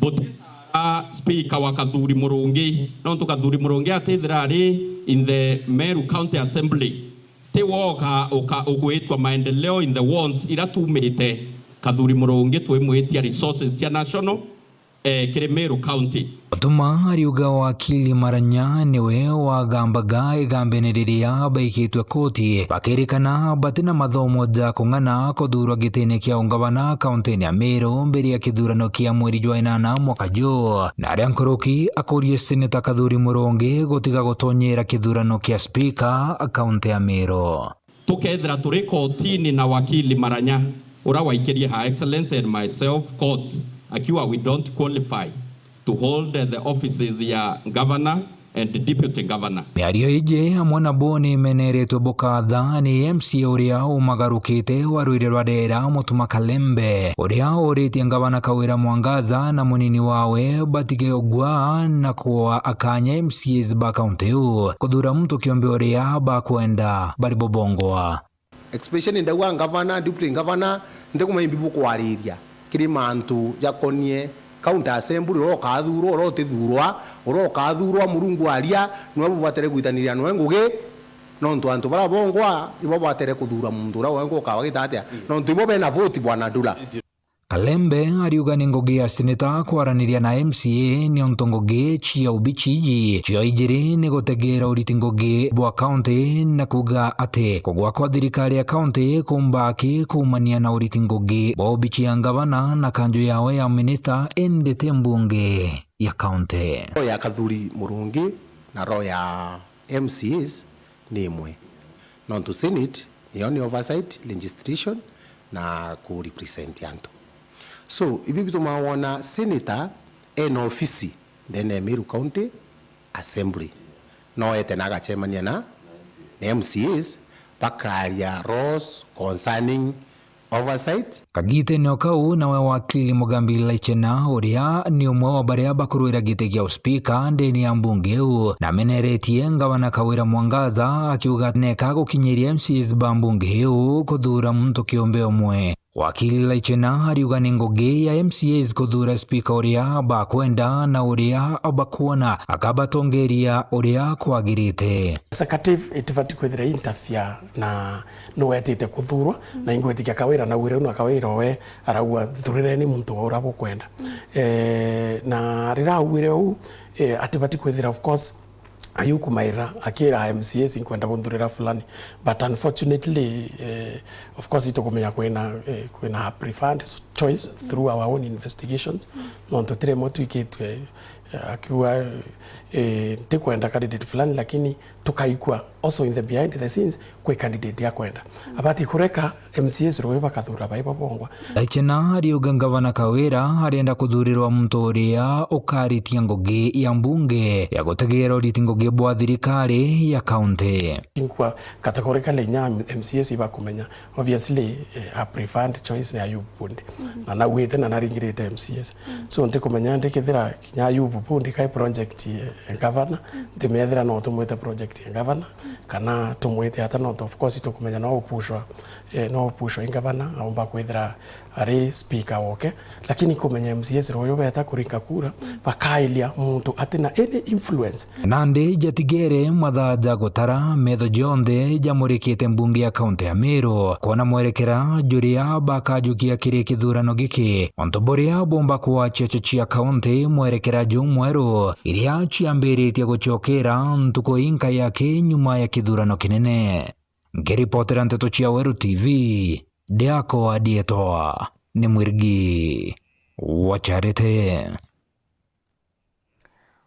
butitaara spika wa Kathuri Murungi, nontu Kathuri Murungi atithira ari in the Meru County Assembly. Ti woka uka-, ugwitwa maendeleo in the wards ira tumite. Kathuri Murungi twimwitia resources cia national, eh, kiri Meru County. Mutuma ariuga wakili Maranya niwe wagambaga igambene riria baikitwe koti, bakirikana batina mathomo ja kung'ana kuthurwa gitine kia ungavana kauntini ya Meru mbere ya kithurano kia mweri jwa inana mwaka juu, na aria nkuruki akurie seneta Kathuri Murungi gutiga gutonyera kithurano kia spika kaunti ya Meru. Tukethira turi kotini na wakili Maranya, ura waikirie Her Excellency and myself court, akiuga we don't qualify to hold the offices ya governor and deputy governor. Miario iji amwe nabo ni imeneretwe bukatha ni M C A uria umagarukite wa rwiri rwa Ndera, Mutuma Kalembe, uria uritie ngavana Kawira Mwangaza na munini wawe batige ugwa na kwa akanya M C As ba kaunti iu kuthura muntu kiumbe uria bakwenda bari bubongwa. Especially ndauga ngavana, deputy ngavana, ntikumenya imbi bukwariria kiri mantu jakonie county assembly, uria ukathurwa, uria utithurwa, uria ukathurwa Murungu aria, niwe bubatere gwitaniria noe ngugi, nontu antu baria bongwa ibo batere kuthura muntu uria wengwa ukaba gita atia, nontu ibo bena vote, Bwana Ndula. Kalembe ariuga ni ngugi ya seneta kwaraniria na M C A niuntu ngugi cia ubici iji cio ijiri ni gutegeera uriti ngugi bwa kaunti na kuuga ati kugwa kwa thirikari ya kaunti kuumba aki kuumania na uriti ngugi bwa ubici ya ngavana na kanju yawe ya minista, indi ti mbunge ya kaunti. Roho ya Kathuri Murungi na roho ya M C As ni imwe. Nontu Senate niyo ni oversight, legislation na ku represent antu. So, ibi bitumaa wona senator ena ofisi ndene ya Meru County Assembly. No ete na agacemania na, na M C As, bakaria laws concerning oversight. Kagitene o kau, nawe wakili Mugambi Laichena, uria ni umwe wa baria bakurwira giti gia uspika ndene ya mbunge iu, nameneretie ngavana Kawira Mwangaza, akiuga neka gukinyiria M C As ba mbunge iu kuthuura muntu kiumbe umwe. Wakili Laichena ariuga ni ngugi ya M C As kuthuura spika uria bakwenda na uria bakwona akabatongeria uria kwagirite. Executive itibati kwithira interfere na nu wetite kuthuurwa, na ingwitikia Kawira naugire u na Kawira owe araua, "Thurireni muntu wa uria bukwenda." Eh, na riria augire uu, eh, atibati kwithira, of course, ayukumaira akira M C As, "Nkwenda bunthurira fulani." But unfortunately, eh, of course, itukumenya kwina, eh, kwina her preferred choice through our own investigations. Nontu tiri imwe twikitwe, eh, akiuga, eh, "Ntikwenda candidate fulani," lakini tukaikua also in the behind the scenes kwi candidate akwenda. Abati kureka M C As ruyu bakathuura bai babongwa. Laichena ariuga ngavana Kawira arenda kuthuurirwa muntu uria ukaritia ngugi ya mbunge ya gutegeera uriti ngugi bwa thirikari ya kaunti. Inkwa categorically inya M C As ibakumenya, obviously, eh, a preferred choice ni Ayub Bundi. Na nauite na naringirite M C As. So, ntikumenya ndikithira kinya Ayub Bundi kai project ya ngavana, ntimethira no tumwite project ya ngavana, kana tumwite ata, nontu of course itukumenya no upushwa, eh, no upushwa i ngavana, aumba kwithira ari speaker woke, lakini kumenya M C As ruyu beta kuringa kura, bakailia muntu atina any influence. Nandi jatigere mathaa ja gutara, metho jonthe jamurikite mbunge ya kaunti ya Meru kwona mwerekera juria bakajukia kiri kithurano giki, untu buria bumba kwa ciacio cia kaunti mwerekera jumweru, iria ciambiritie gucokera ntuku inka yaki nyuma ya kithurano kinene. Nkiripotera nteto cia Weru T V, ndiakwa ndietwa ni Mwirigi wa Charity.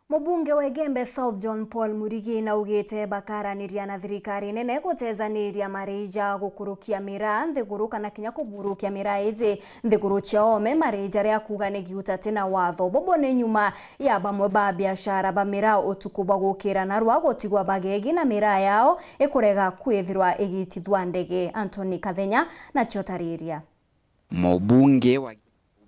Mubunge wa Igembe South John Paul Mwirigi naugite bakaraniria na thirikari nene gutethaniria marii ja gukurukia miraa nthiguru kana kinya kuburukia miraa iji nthiguru cia oome, marii jaria akuuga ni giuta ti na watho. Bubu ni nyuma ya bamwe ba biashara ba miraa utuku bwa gukira narua gutigwa bagegi na miraa yao ikurega kwithirwa igitithwa ndege. Anthony Kathenya nacio tariria. Mubunge wa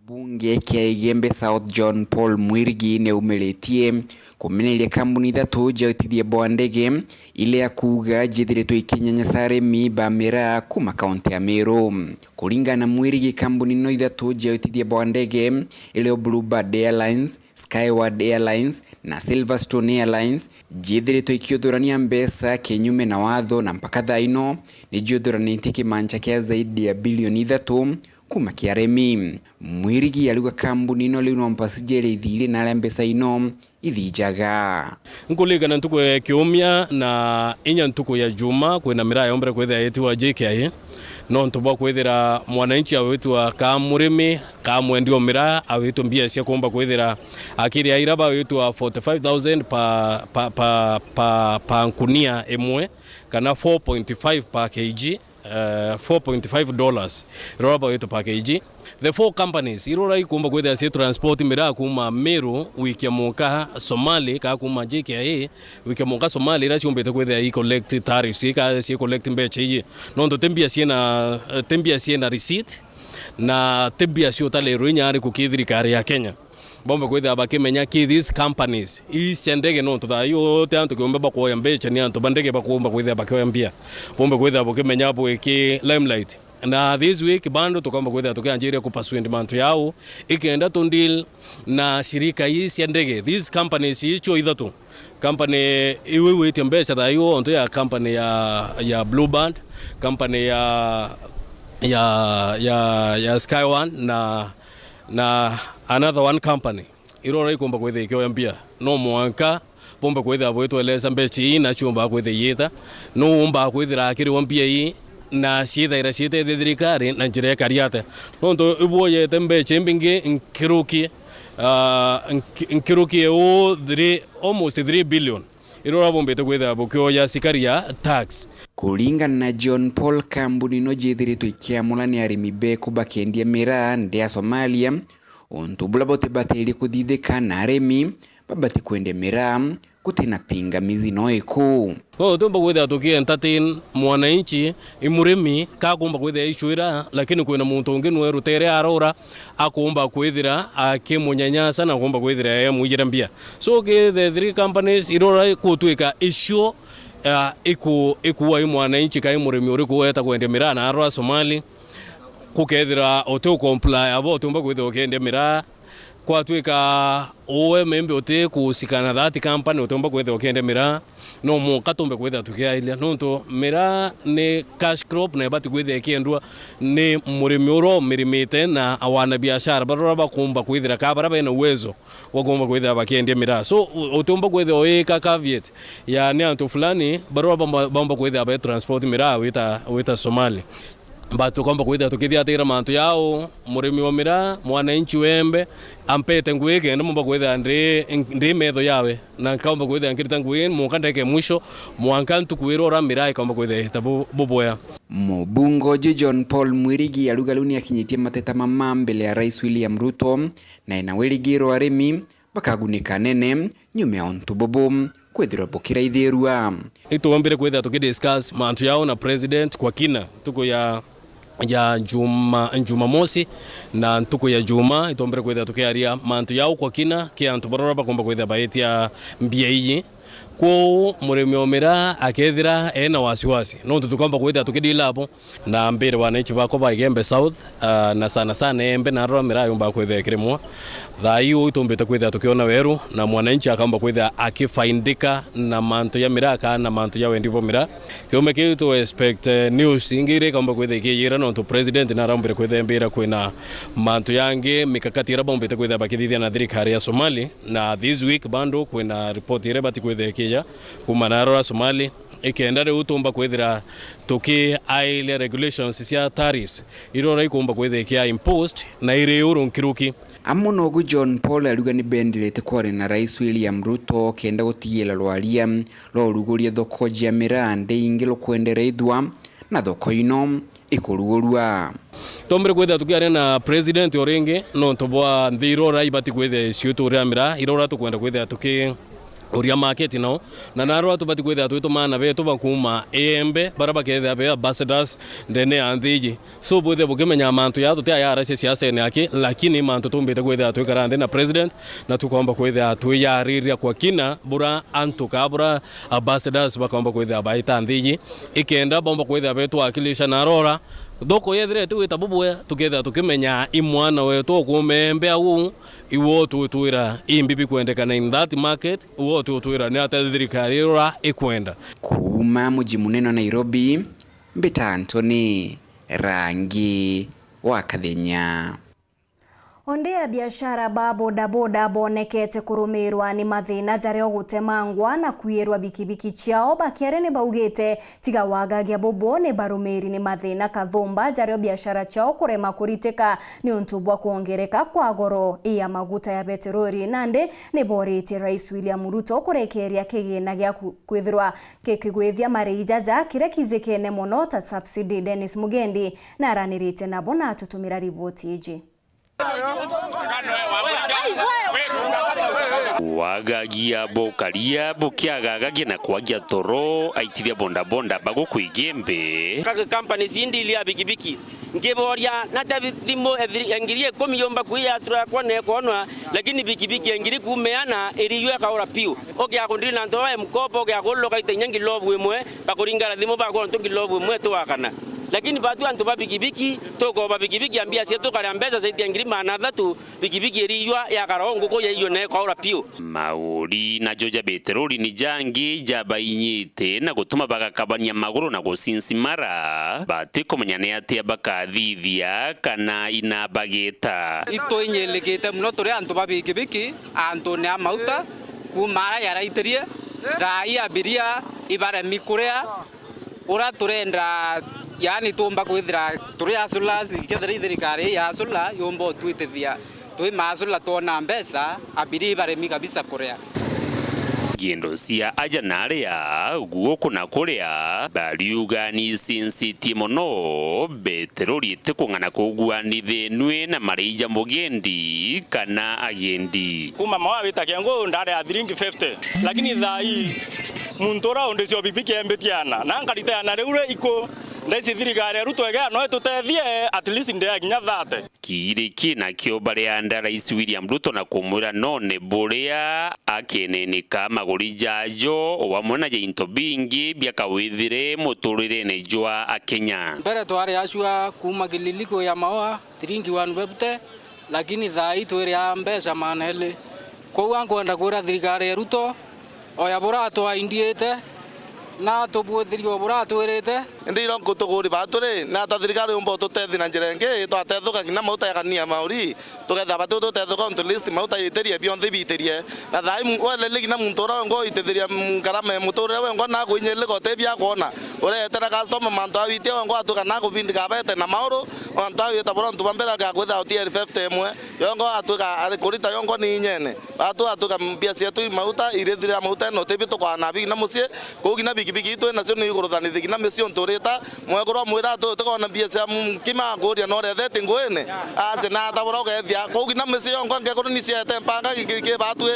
bunge kia Igembe South John Paul Mwirigi niaumiritie kumeneria kambuni ithatu cia utithia bwa ndege, iria akuuga ciithiritwe ikinyanyasa arimi ba miraa kuma kaunti ya Meru. Kuringana na Mwirigi, kambuni no ithatu cia utithia bwa ndege, irio Blue Bird Airlines, Skyward Airlines na Silverstone Airlines, ciithiritwe ikiuthurania mbeca kinyume na watho, na mpaka thaa ino ni ciuthuranitie kimancha kia zaidi ya bilioni ithatu kuma kia arimi. Mwirigi ariuga kambuni ino riu no mpasi jere ithiire na aria mbeca ino ithijaga. Nkuririkana ntuku ya kiumia na inya ntuku ya juma, kwina miraa yombere kwithira yitiwa J K I A, nontu bwa kwithira mwananchi awitwa ka murimi ka mwendia o miraa awitwa mbia cia kuumba kwithira akiria ira bawitwa forty-five thousand pa, pa, pa, pa, pa nkunia imwe, kana four point five per K G, eh, four point five dollars, irora bawitwa per K G. The four companies irora ikumba kwithira cie transport miraa kuma Meru wikia muka Somali, ka kuma J K I A wikia muka Somali, ira ciumbite kwithira i collect tariffs, ika cie collect mbecha iji, nontu ti mbia ciena, ti mbia ciena receipt, na ti mbia cio utalirwe inya ari kuki thirikari ya Kenya. Bombe kwithira bakimenya ki these companies, ii cia ndege, nontu thaa ii uti antu kiumbe bakwoya mbecha, ni antu ba ndege bakumba kwithira bakioya mbia. Bombe kwithira bukimenya bwiki limelight. Na this week bado tukaumba kwithira tukianjiria ku persuade mantu yao, ikenda tu deal na shirika ii cia ndege, these companies ii cio ithatu. Company iu igwitia mbecha thaa ii, ontu ya company ya, ya Blue Bird, company ya, ya, ya, ya Sky One na, na another one company. Irora ikumba kwithia ikioya mbia. No mwanka bumba kwithia bwitweleza mbeca ii na ciumba kwithia iita. Nu umba kwithira akiriwa mbia ii na ciithaira ciitethia thirikari na njira ikari atia? Nontu ibwoyete mbeca imbingi nkiruki, ah, nki-, nkiruki uu three, almost three billion. Irora bumbite kwithira bukioya sikari ya tax. Kuringana na John Paul, kambuni ino jithiritwe ikiamura ni arimi beku bakendia miraa nthi ya Somalia, untu bula butibatirie kuthithika na arimi babati kwendia miraa guti na pingamizi no iku. No, utiumba kwithira tuki entertain mwananchi, i murimi, kakumba kwithira aicwira, lakini kwina muntu ungi nwe rutere arora, akumba kwithira akimunyanyasa na akumba kwithira emwijira mbia. So, ki the three companies irora gutwika icio, ah, iku-, ikuua i mwananchi kai murimi uriku weta kwendia miraa na arora Somali, kukethira uti u comply abo utiumba kwithira ukiendia miraa. Kwatwika uwe maybe uti kuhusikana that company utiumba kwithira ukiendia miraa, no mwanka tumbe kwithira tukiailia, nontu miraa ni cash crop na ibati kwithira ikiendwa ni murimi uria umirimite na wanabiashara baria bakumba kwithira ka baria bena uwezo wa kumba kwithira bakiendia miraa. So, u-, utiumba kwithira uika caveat ya ni antu fulani baria baumba, baumba kwithira be transport miraa wita, wita Somali. But tukomba kwithira tukithiatira mantu yao, murimi wa miraa, mwananchi wembe, ampete ngui kenda mumba kwithira ndi, ndi metho yawe, na nkaumba kwithira nkirita ngui, munka ndeke mwisho, mwanka ntuku irora miraa ikaumba kwithira ita bu-, bubwea. Mubunge uju John Paul Mwirigi aruga riu ni akinyitie mateta mama mbele ya Rais William Ruto, na ena wirigiro arimi bakagunika nene nyuma ya untu bubu kwithirwa bukiraithirua. Itwombire kwithira tukidiscuss mantu yao na president kwa kina ntuku ya, ya Juma, Jumamosi na ntuku ya Juma, itwombire kwithira tukiaria mantu yao kwa kina, ki antu barora bakomba kwithira baitia mbia iyi. Kwou murimi o miraa akethira ena wasiwasi, nontu tukomba kwithira tukidila abo. Na mbere wananchi bakwa ba Igembe South, ah, na sana sana Embe na arora miraa yumba kwithira ikirimwa. Thaa ii uu itumbite kwithira tukiona weru, na mwananchi akamba kwithira akifaindika na mantu ya miraa kana na mantu ya wendi bwa miraa. Kiume kiu tu expect, eh, news ingi iria ikamba kwithira ikiyira, nontu president naraumbire kwithira embira kwina mantu yangi, mikakati iria baumbite kwithira bakithithia na thirikari ya Somali, na this week bando kwina report iria bati kwithira ikija kuma na arora Somali. Ikenda riu tumba kwithira tukiailia regulations cia tariffs irora ikumba kwithira ikia imposed na iri uru nkiruki. Amwe nogu John Paul aruga ni bendirite kwaria na Rais William Ruto kenda gutigira rwaria rwa uruguria thoko jia miraa nthi ingi rukwendera ithua na thoko ino ikurugurua. Tombire kwithira tukiaria na president o ringi nontu bwa nthi irora ibati kwithira iciuturia miraa irora tukwenda kwithira tuki uria market nao, na narua tubati kwithira twituma aana betu ba kuuma Igembe, baria bakethira be ambassadors ndene ya nthi iji. So, bwithire bukimenya mantu jaa tuti ayaracia siasene aki, lakini mantu tumbite kwithira twikara nthi na president, na tukomba kwithira twiyariria kwa kina bura antu ka bura ambassadors bakomba kwithira baita nthi iji, ikenda bomba kwithira betwakilisha na arora. Thoko yethira iti gwita bubwe, tukethira tukimenya i mwana wetu ukuuma Igembe au, iwe ututwira imbi bikwendekana in that market, iwe ututwira ni atia thirikari irora ikwenda. Kuuma muji munene wa Nairobi, mbita Anthony Rangi wa Kathenya. Onde abiashara ba bodaboda bonekete kurumirwa ni mathina jaria ugutemangwa na kwiyirwa bikibiki ciao, bakiaria ni baugite tiga wagagia bubu ni barumiri ni mathina kathumba jaria biashara ciao kurema kuritika ni untu bwa kwongereka kwa goro ya maguta ya peteroli. Nandi ni boritie Rais William Ruto kurekeria kigina gia ku-, kwithirwa kikigwithia marii jaja kiria kijikene mono ta subsidy. Dennis Mugendi naranirite nabo na atutumira riboti iji. Wagagia bukaria bukiagagagia na kwagia toro aitithia bondabonda baguku Igembe. Kage company cindili ya bikibiki. Ngiboria, nate thimu ethiri-, ya ngiri ikumi yumba kwiyatura yakwa na ikonwa, lakini bikibiki ya ngiri kumeana iriyo ikaura piu. Ukia kundiri na ntoa ya mkopo, ukia kuloka ita inya ngilobu imwe, bakuringana thimu bakwa ntu ngilobu imwe twakana. Lakini batu antu ba bikibiki, tukoba bikibiki ya mbia cietu, tukaria mbeca zaidi ya ngiri magana athatu, bikibiki iriijua yakara o nguku yaijua na ikaura piu. Mauri najo ja beteroli ni jangi jabainyite na gutuma bagakabania maguru na gucinsimara, batikumenya ni atia bakathithia kana ina bagita. Itwinyilikite muno turi antu ba bikibiki antune a mauta, kuuma aria yaraitirie, thaa ii abiria ibaremi kuria. Uria turenda, yaani, tuumba kwithira turi hustlers, kethira i thirikari ii ya hustler, yumba utwitithia twi ma hustler twona mbeca, abiria ibaremi kabisa kuria. Ngindo cia aja na aria, guku na kuria, bariuga ni icinsitie mono, beteroli itikung'ana kuguanithinue na marai ja mugendi kana agendi. Kuuma mawa wita Kiengu ndari ya thiringi fifty, lakini thaa ii muntu uria undicio bibiki embitiana na nkariteana riu ri iku, ndaisi thirikari ya Ruto igea no itutethie, at least ndia kinya thirty. Kiiri ki nakio barianda Rais William Ruto na kumwira none buria akininika maguri jajo o amwe na ja into bingi bia kawithire muturirene jwa Akenya. Mbere twari acua kuuma Kililiku ya Maua, thiringi one fifty, lakini thaa ii twiria mbeca magana eli. Kwou ankwenda kwira thirikari ya Ruto, oya buria atwaindiite, na atubwithirie o buria atwirite. Indi iro nkutuguri batu ri, na ata thirikari yumba ututethia na njira ingi, twatethuka kinya mauta ya kania mauri, tukethira batu tutethuka untu list mauta yitirie bionthe ibitirie. Na thaa ii mu-, welele kinya muntu uria wengwa uitithiria, mm, ngarama ya muturire wengwa na kuinyilika uti bia kwona. Ureetera customer mantu awitia wengwa atuka na kubindika abete na mauru, antu awita buria untu bwa mbere agakwithira uti L fifty imwe. Yongo atwika ari kurita yongo ni inyene. Batu atwika mbia cietu i mauta, irithirira mauta, no tibi tukwana bigi na mucii. Kuu kinya bikibiki itu nacio ni iguruthanithie kinya micii untu urita. Mwekuru amwira atu utikona mbia cia nkima akuria no retheti nguine. Aci na atabura ugethia. Kuu kinya micii yongo ngekuru ni ciete mpanga ki, ki, ki batwi.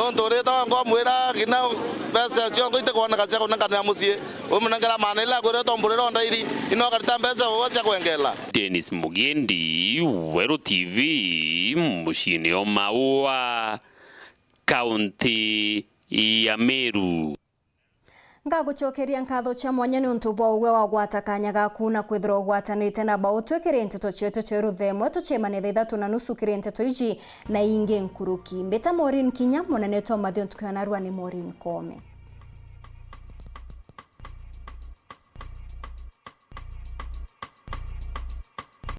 Untu urita wongo amwira kinya mbeca ciongo itikwoneka cia kunenkanira mucii. Umunengera maana ila akwirite umburira o ndairi, ino akarita mbeca uwe cia kwengela. Dennis Mugendi, Weru T V, muciini o Maua, kaunti ya Meru. Ngagucokeria nkatho cia mwanya niuntu bwa ugwe wagwata kanya gaku na kwithirwa ugwatanite na bau. Twikire nteto cietu cia ruthemwe, tucemane thaa ithatu na nusu kiri nteto iji na ingi nkuruki. Mbita Maureen Kinya, munene twa Mathio ntuku ya narua ni Maureen Koome.